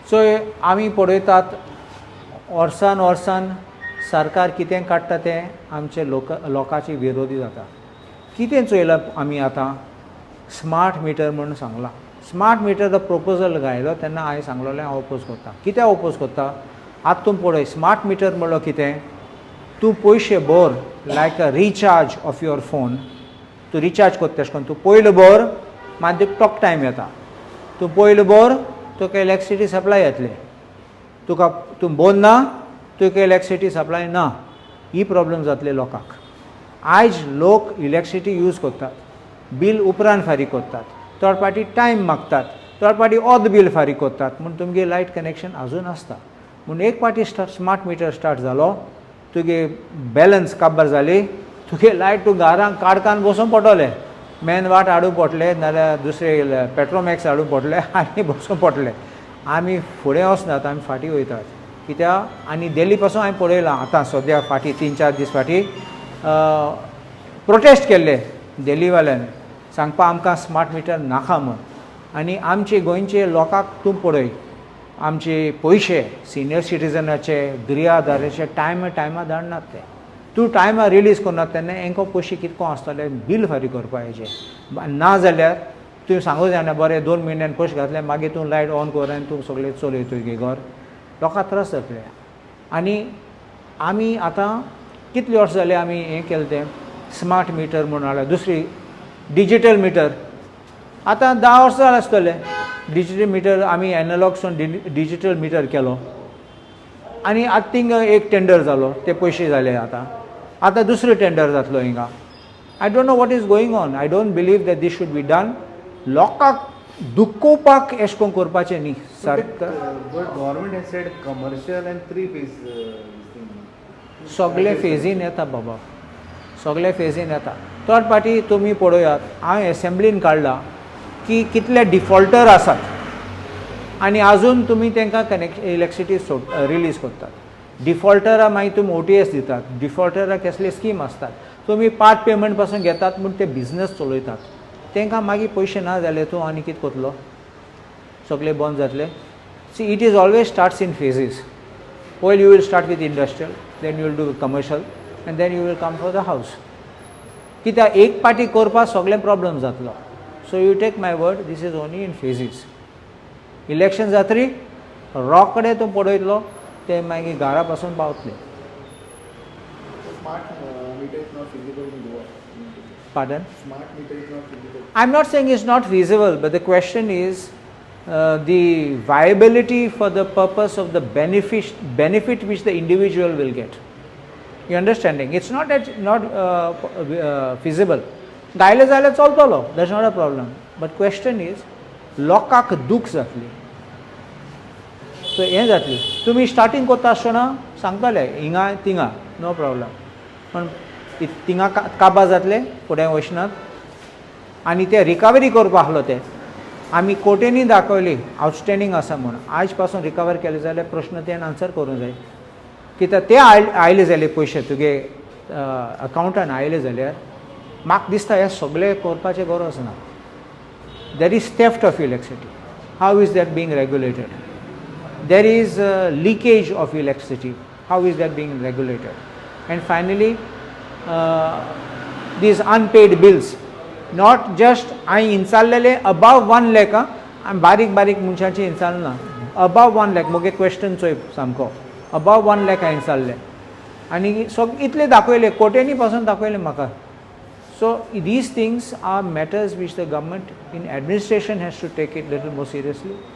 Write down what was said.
So आमी पळयतात, वर्सान वर्सान सरकार कितें काडटा तें आमचे लोक लोकांचे विरोधी जाता. कितें चोयलां आमी आतां, स्मार्ट मिटर म्हणून सांगलां. स्मार्ट मिटर प्रोपोजल घायलो तेन्ना हांवें सांगलोलें, हांव ओपोज करता. कित्याक ओपोज करता? आतां तूं पळय, स्मार्ट मिटर म्हणलो कितें? तूं पयशे भर like a recharge of your phone. तूं रिचार्ज करता तशें करून तूं पयलो भर, मागीर तुका टॉक टायम येता. तूं पयलो भर, तुका इलेक्ट्रिसिटी सप्लाय येतले. तुका तूं बोर ना, तुका इलेक्ट्रिसिटी सप्लाय ना. ही प्रॉब्लम जातली लोकांक. आयज लोक इलेक्ट्रिसिटी यूज करतात, बील उपरांत फारीक करतात, थोडे पाटी टायम मागतात, थोडे पाटी अर्द बील फारीक करतात, म्हूण तुमगे लायट कनेक्शन आजून आसता. म्हूण एक पाटी स्मार्ट मिटर स्टार्ट जालो, तुगे बॅलन्स काबार जाली, तुगे लायट तूं घरान काळखान बसून पडटलें. मेन वाट हाडूंक पडटलें, नाल्यार दुसरे पेट्रोमॅक्स हाडूंक पडटलें आनी बसूंक पडटलें. आमी फुडें वचनात, आमी फाटीं वयतात. कित्याक? आनी दिल्ली पासून हांवें पळयलां, आतां सद्या फाटीं 3-4 दीस फाटीं प्रोटेस्ट केल्ले दिल्लीवाल्यान, सांगपा आमकां स्मार्ट मिटर नाका म्हूण. आनी आमचे गोंयचे लोकांक तूं पळय, आमचे पयशे सिनियर सिटीजनाचे, गृहआधाराचे टायमा टायमा धाडनात ते. तूं टायमार रिलीज करना तेन्ना हेंकां पयशे कितको आसतले बील फारीक करपाचें. ना जाल्यार तुवें सांगू जायना, बरें 2 म्हयन्यान पयशे घातले, मागीर तूं लायट ऑन कर आनी तूं सगळें चलय तुगे घर. लोकांक त्रास जातले. आनी आमी आतां कितले वर्सां जाले आमी हें केलें तें स्मार्ट मिटर म्हूण हाडलें, दुसरी डिजीटल मिटर. आतां 10 वर्सां जालें आसतलें डिजीटल मिटर. आमी एनलॉगसून डिजीटल मिटर केलो आनी आतां थिंगा एक टेंडर जालो, ते पयशे जाले. आतां आतां दुसरो टेंडर जातलो हिंगा. I don't know what is going on. I don't believe that this should be done. लोकांक दुखोवपाक एशें करून करपाचें न्ही सरकार. But government has said commercial and three phase this thing. सगळे फेजीन येता बाबा, सगळे फेजीन येता. थर्ड पार्टी तुमी पळयात, हांवें एसेंब्लीन काडला की कितले डिफॉल्टर आसात आनी आजून तुमी तांकां कनेक्ट इलेक्ट्रिसिटी सोड रिलीज करतात. डिफॉल्टरा मागीर तुमी ओटीएस दितात, डिफॉल्टरा कसले स्कीम आसतात, तुमी पार्ट पेमेंट पासून घेतात म्हूण ते बिजनस चलयतात. तांकां मागीर पयशे ना जाले तूं आनी कितें करतलो? सगळे बंद जातले. See, it is always starts in phases. पयलीं you will start with industrial, then you will do commercial and then you will come for the house. कित्याक एक पाटी करपाक सगळें प्रॉब्लम जातलो. So you take my word, this is only in phases. Election जातरी रोकडे तूं पळयतलो, ते मागीर घरा पासून पावतले. Smart meter is not feasible in Goa. Pardon? Smart meter is not feasible. I'm not saying it's not feasible, but the question is the viability for the purpose of the benefit which the individual will get. You understanding? It's not that not feasible. गायले जाल्यार चलतलो, that's not a problem. But question is, लोकांक दूख जातली. So हें जातली. तुमी starting करता आसतना सांगतले हिंगा थिंगा नो प्रॉब्लम, पण थिंगा काबार जातले, फुडें वचनात आनी ते रिकवरी करपा आसलो ते आमी कोर्टेनी दाखयली आवटस्टेंडींग आसा म्हूण. आयज पासून रिकवर केले जाल्यार प्रश्न तें आन्सर करूंक जाय. कित्याक ते आयले जाल्यार, पयशे तुगे अकावंटान आयले जाल्यार म्हाका दिसता हें सगळें करपाचें गरज ना. There is theft of electricity. How is that being regulated? There is leakage of electricity. How is that being regulated? And finally, these unpaid bills, not just हांवें इन्चारलेले अबाव 1 लॅक, हांवें बारीक बारीक मनशांचे इन्चारना. अबाव 1 लॅक मुगे क्वेश्चन चोय सामको, अबाव 1 लॅक हांवें इन्चारले आनी सग इतले दाखयले, कोट्यांनी पासून दाखयले म्हाका. So these things are matters which the government in administration has to take it little more seriously.